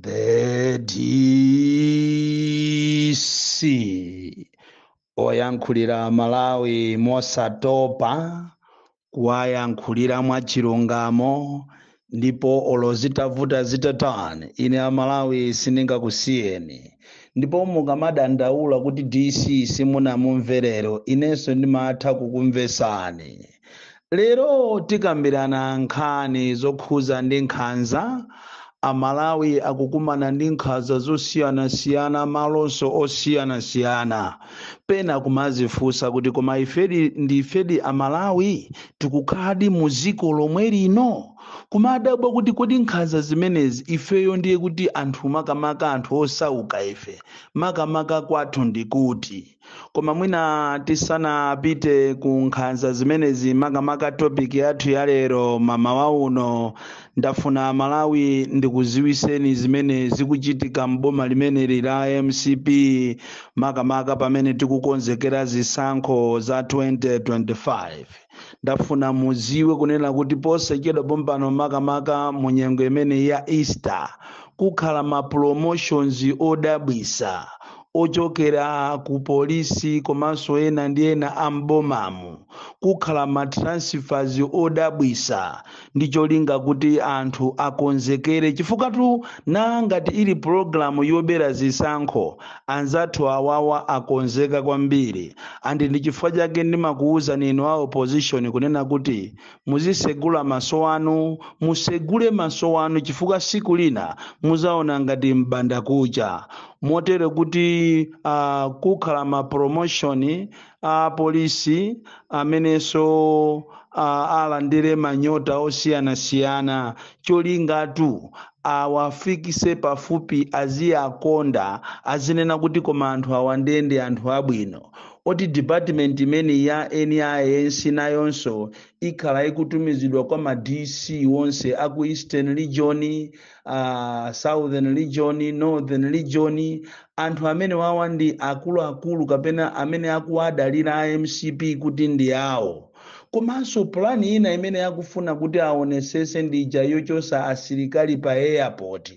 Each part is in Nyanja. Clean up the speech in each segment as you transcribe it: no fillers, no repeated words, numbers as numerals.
The DC oyankhulira Malawi mosatopa, kuwayankhulira mwachilungamo, ndipo olo zitavuta zitatani, ine Amalawi sindingakusiyeni. Ndipo mukamadandaula kuti DC simunamumverero, inenso ndimatha kukumvesani. Lero tikambirana nkhani zokhuza ndi nkhanza. Amalawi akukumana ndi nkhanza zosiyanasiyana, malonso osiyanasiyana. Pena kumazifunsa kuti koma ifedi ndifedi Amalawi, tikukhaladi mu ziko lomwe lino? Kumadabwa kuti kodi nkhanza zimenezi ifeyo ndiye kuti anthu, makamaka anthu osauka ife, makamaka kwathu ndikuti? Koma mwina tisanapite ku nkhanza zimenezi, makamaka topic yathu ya lero mamawa uno, ndafuna Malawi ndikuziwiseni zimene zikuchitika mboma limeneli la MCP, makamaka pamene tikukonzekera zisankho za 2025. Ndafuna muziwe kunena kuti posachedwa pompano, makamaka mu nyengo imene ya Easter, kukhala ma promotions odabwisa ochokera ku polisi komanso ena ndi ena ambomamu. Kukhala ma transfers odabwisa ndi cholinga kuti anthu akonzekere, chifukwa tu na ngati ili pulogalamu yobera zisankho, anzathu awawa akonzeka kwambiri. And ndi chifukwa chake ndimakuwuzani inu a opposition kunena kuti muzisegula maso anu, musegule maso anu, chifukwa siku lina muzaona ngati mbanda kucha. Motere kuti kukhala ma promotion a polisi amenenso alandire manyota osiyanasiyana, cholingatu awafikise pafupi, aziyakonda, azinena kuti koma anthu awa ndende anthu abwino. Oti department imene ya NIS nayonso ikhala ikutumizidwa kwa ma DC wonse aku Eastern Region, Southern Region, Northern Region. Anthu amene wawa ndi akuluakulu kapena amene akuwadalira a MCP kuti ndi awo. Komanso pulani ina imene akufuna kuti aonesese ndi ija yochosa asilikali pa airport,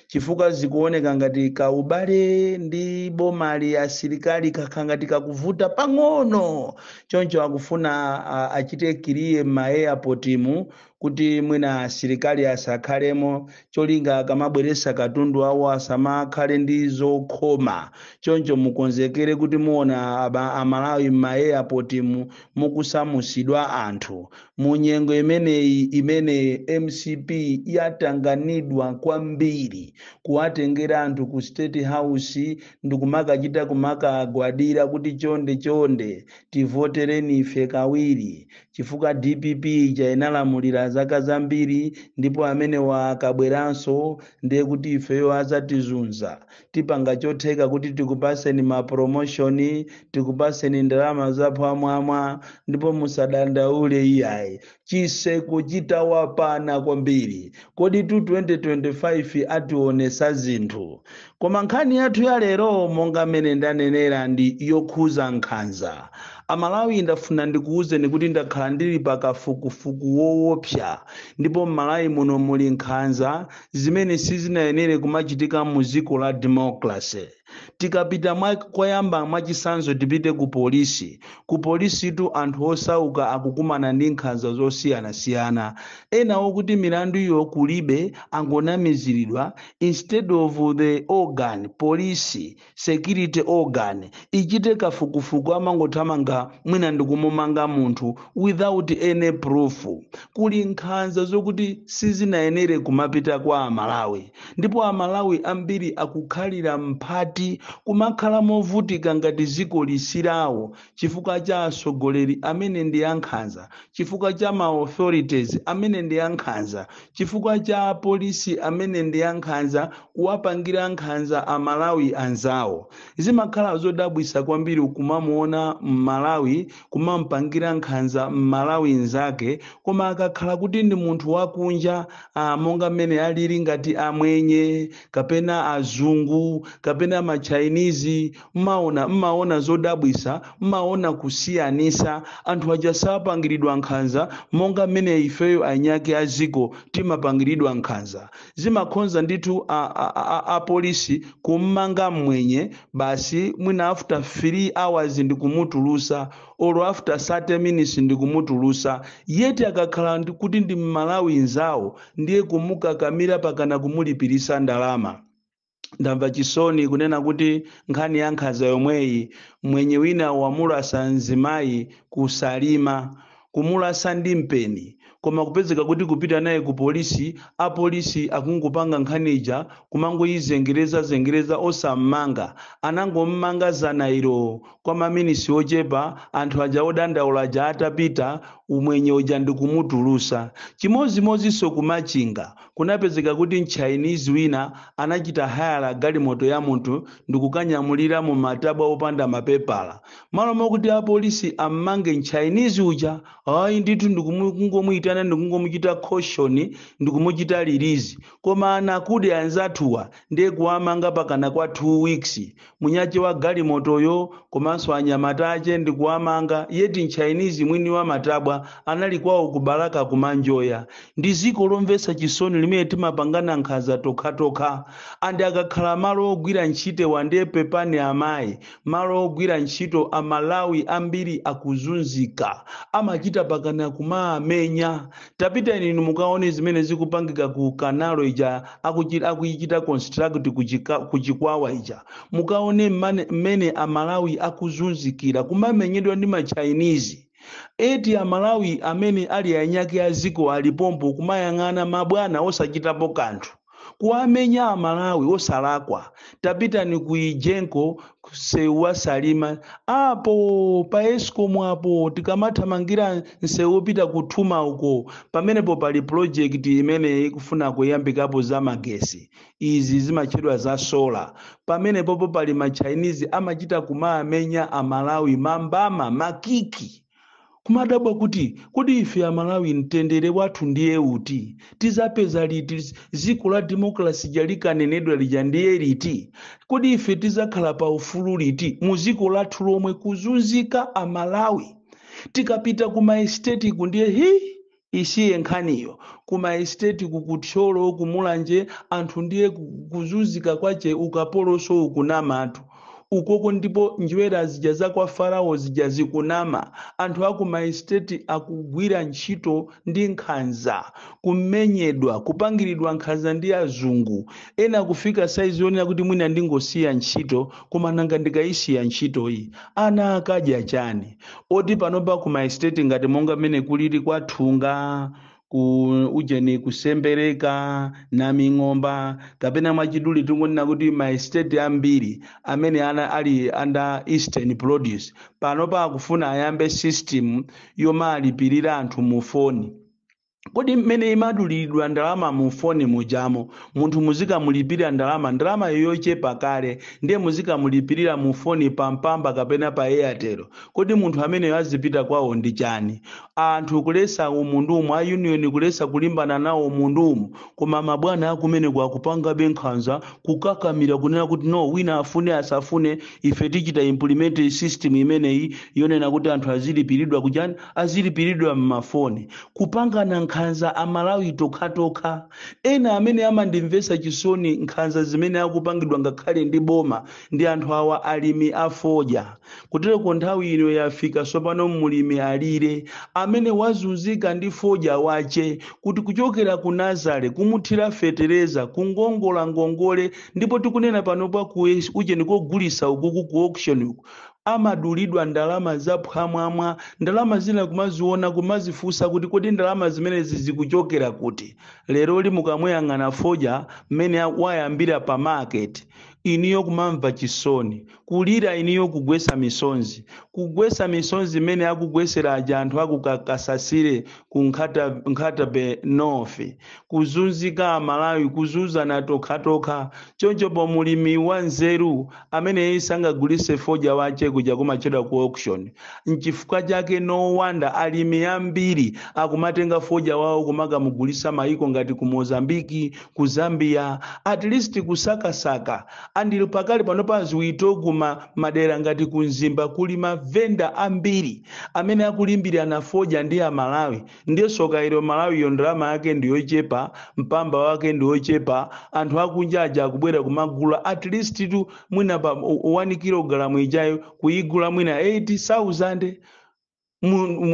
chifukwa zikuoneka ngati kaubale ndi bomali asilikali kakha ngati kakuvuta pang'ono. Choncho akufuna achite clear ma airport mu kuti mwina asilikali asakhalemo, cholinga akamabweresa katundu awo asamakhale ndi zokhoma. Choncho mukonzekere kuti muona Amalawi ma airport mu mukusamusidwa anthu mu nyengo imeneyi imene MCP yatanganidwa kwambiri kuwatengera anthu ku State House ndikumakachita kumakagwadira kuti chonde chonde tivotereni ife kawiri, chifukwa DPP ija inalamulira zaka zambiri, ndipo amene wakabweranso ndiye kuti ifeyo azatizunza. Tipanga chotheka kuti tikupaseni ma promotion, tikupaseni ndalama zaphwamwamwa, ndipo musadandaule iyayi. Chiseko chitawapana kwambiri. Kodi tu 2025 ationesa zinthu. Koma nkhani yathu ya lero, monga mmene ndanenera, ndi yokhuza nkhanza. Amalawi, ndafuna ndikuwuzeni kuti ndakhala ndili pakafukufuku woopsa, ndipo m'Malawi muno muli nkhanza zimene sizinayenere kumachitika mu dziko la democracy. Tikapita koyamba, mwachisanzo, tipite ku polisi. Ku polisitu anthu osauka akukumana ndi nkhanza zosiyanasiyana. Ena okuti milandu iyo kulibe, angonamiziridwa. Instead of the organ, police security organ, ichite kafukufuku, amangothamanga mwina ndikumumanga munthu without any proof. Kuli nkhanza zokuti sizinayenere kumapita kwa Amalawi, ndipo Amalawi ambiri akukhalira mphati, kumakhala movutika ngati ziko lisirawo, chifukwa cha atsogoleri amene ndi ankhanza, chifukwa cha ma authorities amene ndi ankhanza, chifukwa cha apolisi amene ndi ankhanza, kuwapangira nkhanza Amalawi anzawo. Zimakhala zodabwisa kwambiri kumamuona Mmalawi kumampangira nkhanza Mmalawi nzake, koma akakhala kuti ndi munthu wakunja, monga mmene alili ngati amwenye kapena azungu kapena ma Chinese, mmaona zodabwisa, mmaona kusiyanisa. Anthu aja sapangiridwa nkhanza. Monga mmene ifeyo anyake a ziko timapangiridwa nkhanza, zimakhonza ndithu apolisi kummanga mmwenye basi, mwina after 3 hours ndikumutulusa, olo after 30 minutes ndikumutulusa. Yeti akakhala kuti ndi Mmalawi nzawo, ndiye kumukakamira pakana kumulipirisa ndalama. Ndamva chisoni kunena kuti nkhani ya nkhanza yomweyi, mwenye wina wamulasa mzimayi kusalima, kumulasa ndi mpeni, koma kupezeka kuti kupita naye ku polisi, apolisi akungopanga nkhani ija kumangoyizengereza zengereza, osammanga. Anangommanga zana ilo kwa maminisi ochepa, anthu aja odandaula aja atapita, umwenye uja ndikumutulusa. Chimozimozinso kumachinga, kunapezeka kuti mChinese wina anachita hayala galimoto ya munthu ndikukanyamulira mu matabwa opanda mapepala. Malo mokuti apolisi ammange mChinese uja, ayi ndithu, ndikungomuyitana, ndikungomuchita caution, ndikumuchita release. Koma anakude anzathuwa ndiye kuwamanga pakana kwa 2 weeks, munyache wa galimotoyo komanso anyamata ache ndikuwamanga. Yeti mChinese mwini wa matabwa anali kwawo kubalaka kumanjoya. Ndi ziko lomvetsa chisoni limene timapangana nkhanza tokhatokha. Andi akakhala malo ogwira ntchito, wandiye pepani amayi, malo ogwira ntchito Amalawi ambiri akuzunzika, amachita pakana kumaamenya. Tapita inu mukaone zimene zikupangika ku canal ija akuichita construct kuchikwawa ija. Mukaone mmene Amalawi akuzunzikira kumamenyedwa ndi maChinese. Eti Amalawi amene ali anyake a ziko alipompo kumayang'ana mabwana osachitapo kanthu, kuwamenya Amalawi osalakwa. Tapitani ku Egenco, msewu wa Salima apo pa Escom apo, tikamathamangira msewu wopita kuthuma uko, pamenepo pali project imene ikufuna kuyambikapo za magesi, izi zimatchedwa za solar. Pamenepopo pali maChinese amachita kumamenya Amalawi mambama, makiki. Kumadabwa kuti kodi ife Amalawi mtendere wathu ndiye uti? Tizapeza liti ziko la democracy likanenedwa lija? Ndiye liti? Kodi ife tizakhala pa ufulu liti mu ziko lathu lomwe kuzunzika Amalawi? Tikapita ku maestate ku, ndiye hi, isiye nkhaniyo. Ku maestate kukuthyolo, kumulanje, anthu ndiye kuzunzika kwache, ukapoloso ukunamatu ukoko. Ndipo njwera zija za kwa Farao zija zikunama. Anthu aku maestate akugwira ntchito ndi nkhanza, kumenyedwa, kupangiridwa nkhanza ndi azungu. Ena kufika saizi yonena kuti mwina ndingosiya ntchito. Koma nanga ndikayisiya ntchitoyi, ana akadya chani? Oti panopa ku maestate ngati monga mmene kulili kwa Thunga, ku ujeni, kusembereka na Ming'omba, kapena mwachidule tingonena kuti maestate ambiri amene ana ali under Eastern Produce, panopa akufuna ayambe system yomalipirira anthu mu foni. Kodi mmene imaduliridwa ndalama mu foni mujamo, munthu muzikamulipirira ndalama, ndalama yochepa kale, ndiye muzikamulipirira mu foni pampamba kapena pa Airtel, kodi munthu ameneyo azipita kwawo ndi chani? Anthu kulesa umundumu, a union kulesa kulimbana nawo umundumu, koma mabwana akumeneko akupangabe nkhanza, kukakamira kunena kuti no, wina afune asafune, ife tichita implement system imeneyi yonena kuti anthu azilipiridwa kuchani, azilipiridwa mmafoni. Kupangana nkhanza Amalawi tokhatokha. Ena amene amandimvetsa chisoni nkhanza zimene akupangidwa ngakhale ndi boma ndi anthu awa, alimi afodya. Kutereko nthawi ino yafika tsopano mulimi alire amene wazunzika ndi fodya wache, kuti kuchokera ku nursery, kumuthira fetereza, kungongola ngongole. Ndipo tikunena panopa ku ujeni kogulisa ukuku, ku auction uku, amadulidwa ndalama zaphwamwamwa, ndalama zina kumaziona, kumazifunsa kuti kodi ndalama zimenezi zikuchokera kuti? Lero li mukamuyang'ana fodya mmene wayambira pa market, iniyo kumamva chisoni, kulira, iniyo kugwesa misonzi, kugwesa misonzi imene akugwesera aja anthu akukakasasire ku Nkhata Bay North. Kuzunzika Amalawi, kuzunzana tokhatokha. Choncho po mulimi wa nzeru amene sangagulise fodya wache kuja kumachedwa ku auction. Nchifukwa chake no wonder alimi ambiri akumatenga fodya wawo kumakamugulisa maiko ngati ku Mozambiki, ku Zambia, at least kusakasaka. And pakali panopa ziwitogu madera ngati kumzimba kuli mavenda ambiri amene akulimbirana fodya ndi Amalawi. Ndiye soka ilo, Malawiyo ndalama yake ndiyochepa, mpamba wake ndiwochepa. Anthu akunja aja akubwera kumagula at least tu mwina pa 1 kilogram ijayo kuyigula mwina 80,000.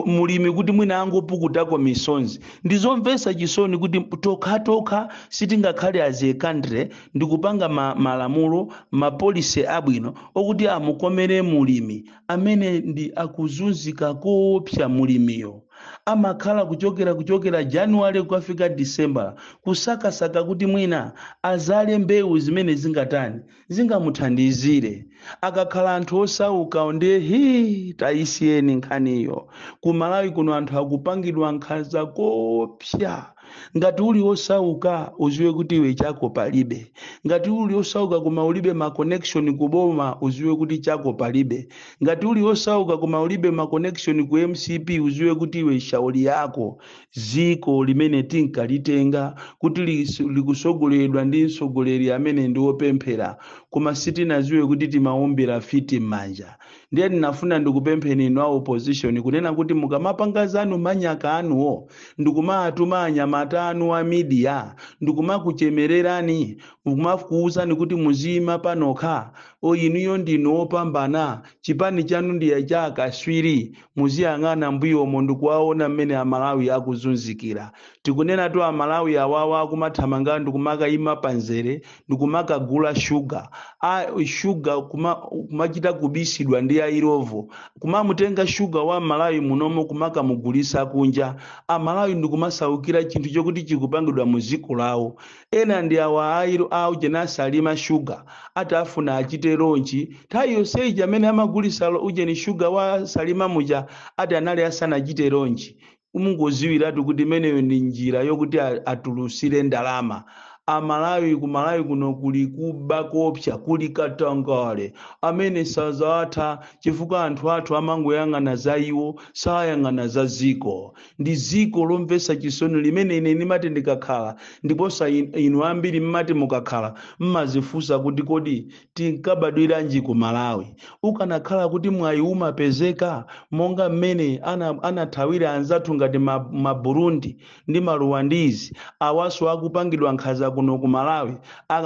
Mulimi kuti mwina angopukutako misonzi. Ndizomvetsa chisoni kuti tokhatokha sitingakhale as a country ndikupanga malamulo, ma policy abwino okuti amukomere mulimi amene ndi akuzunzika koopsa. Mulimiyo amakhala kuchokera January kukafika December kusakasaka kuti mwina azale mbewu zimene zingatani, zingamuthandizire. Akakhala anthu osauka ndiye hi, tayisiyeni nkhaniyo. Ku Malawi kuno anthu akupangidwa nkhanza koopsa. Ngati uli osauka, uziwe kuti iwe chako palibe. Ngati uli osauka koma ulibe ma connection kuboma, uziwe kuti chako palibe. Ngati uli osauka koma ulibe ma connection ku MCP, uziwe kuti iwe shauri yako. Ziko limene tinkalitenga kuti likusogoleredwa ndi mtsogoleri amene ndi wopemphera, koma sitinaziwe kuti timawombera fiti m'manja. Ndiye ndinafuna ndikupempheni inu a opposition kunena kuti mukamapanga zanu manyaka anuwo, ndikumatuma anyamata anu a media, ndikumakuchemererani, kumakuwuzani kuti muziyima panokha, o inuyo ndinu opambana, chipani chanu ndiye cha akaswiri, muziyang'ana mbuyomo ndikuwaona mmene Amalawi akuzunzikira. Tikunena tu Amalawi awawa akumathamanga ndikumakayima panzere ndikumakagula shuga, a shuga kumachita kubisidwa ndi a Illovo, kumamutenga shuga wa Malawi munomo kumakamugulisa kunja. Amalawi ndikumasaukira chinthu chokuti chikupangidwa mu dziko lawo. Ena ndi awa airo aujena asalima shuga, ati afuna achite launch. Nthawi yonseyi amene amagulisa ujeni shuga wa Salima muja ati anali asanachite launch. Mungoziwiratu kuti imeneyo ndi njira yokuti atulusire ndalama Amalawi. Ku Malawi kuno kuli kuba kopsa, kuli katangale amene sazatha, chifukwa anthu athu amangoyang'ana za iwo, sayang'ana za ziko. Ndi ziko lomvetsa chisoni limene ine ndimati ndikakhala, ndiponso inu ambiri mmati mukakhala mmazifunsa kuti kodi tinkabadwiranji ku Malawi? Ukanakhala kuti mwayi umapezeka monga mmene anathawira anzathu ngati ma Burundi ndi ma Rwandese awaso akupangidwa nkhanza kuno ku Malawi,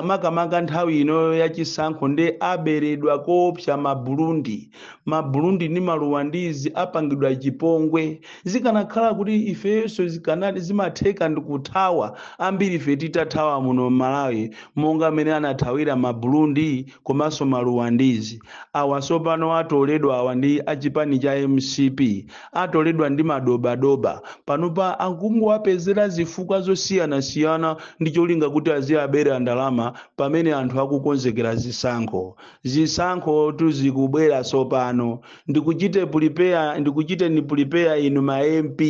makamaka nthawi inoyo yachisankho, ndi aberedwa koopsa. Ma Burundi ndi ma Rwandese apangidwa chipongwe. Zikanakhala kuti ifenso zikanati zimatheka ndikuthawa, ambiri ife titathawa muno Malawi monga mmene anathawira ma Burundi komanso ma Rwandese awa. Sopano atoledwa awa ndi achipani cha MCP, atoledwa ndi madobadoba. Panopa akungowapezera zifukwa zosiyanasiyana ndi cholinga kuti aziyabera ndalama pamene anthu akukonzekera zisankho. Zisankho tuzikubwera sopano. Ndikuchite prepare, ndikuchite ni prepare inu ma MP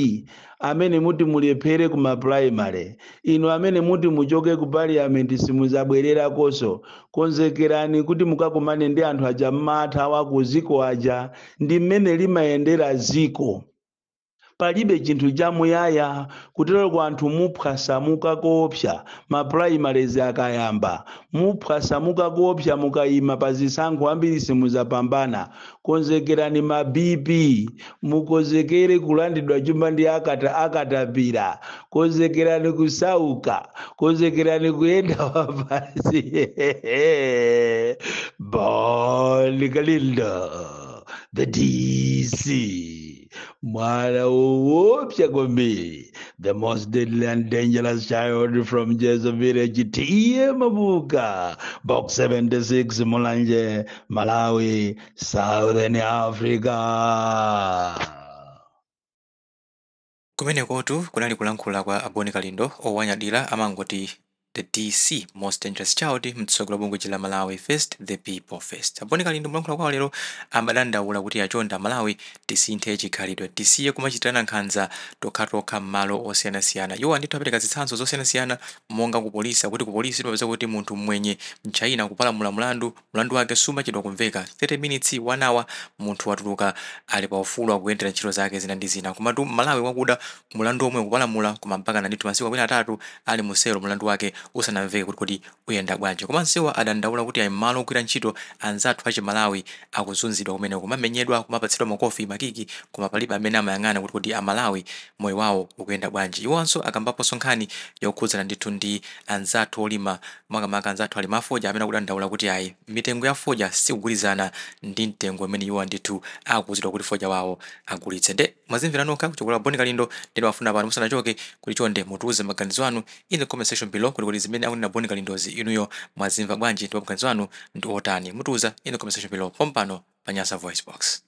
amene muti mulephere ku ma primary, inu amene muti muchoke ku parliament simuzabwererakonso, konzekerani kuti mukakumane ndi anthu aja mmathawa ku ziko aja. Ndi mmene limayendera ziko, palibe chinthu chamuyaya. Kutero ku anthu muphwasamuka koopsa ma primaries akayamba, muphwasamuka koopsa mukayima pa zisankho, ambiri simuzapambana. Konzekerani ma BP, mukonzekere kulandidwa chuma ndi akatapira, konzekerani kusauka, konzekerani kuyenda wapasi. Bon Kalindo, the DC, mwana woopsa kwambiri, the most deadly and dangerous child from Jesu Village, T/A Mabuka, Box 76, Mulanje, Malawi, Southern Africa. Kumenekotu kunali kulankhula kwa a Bon Kalindo, owanyadira amangoti the DC, most dangerous child, mtsogoleri wa bungwe la Malawi First, the people first. A Bon Kalindo mulankhula kwawo lero amadandaula kuti achonda Malawi tisinthe chikhalidwe, tisiye kumachitirana nkhanza tokhatokha m'malo osiyanasiyana. Iwo andithu apereka zitsanzo zosiyanasiyana monga ku polisi, kuti ku polisi timapeza kuti munthu mmwenye, Mchina, kupalamula mlandu, mlandu wake sumachedwa kumveka, 30 minutes, 1 hour, munthu watuluka, ali pa ufulu, akuyendera ntchito zake zina ndi zina. Komatu Malawi wakuda, mulandu omwe kupalamula, koma mpaka ndithu masiku 3 ali muselo, mlandu wake usanamveke kuti kodi uyenda bwanji. Komanso iwo adandaula kuti ayi, malo ogwira ntchito anzathu achi Malawi akuzunzidwa kumene, kumamenyedwa, kumapatsidwa makofi, makiki, koma palibe amene amayang'ana kuti kodi Amalawi moyo wawo ukuyenda bwanji. Iwonso akambaponso nkhani yokhudzana ndithu ndi anzathu olima, makamaka anzathu alima fodya, amene akudandaula kuti ayi, mitengo ya fodya sikugwirizana ndi mtengo umene iwo ndithu akuwuzidwa kuti fodya wawo agulitse. Nde mwazimvera nokha kuchokera Boni Kalindo. Ndine wafuna pano musanachoke kuti chonde mutiuze maganizo anu in the comment section below kuti kodi zimene akunena Boni Kalindozi inuyo mwazimva bwanji, ndipo maganizo anu ndi otani? Mutiuza in the comment section below pompano pa Nyasa Voice Box.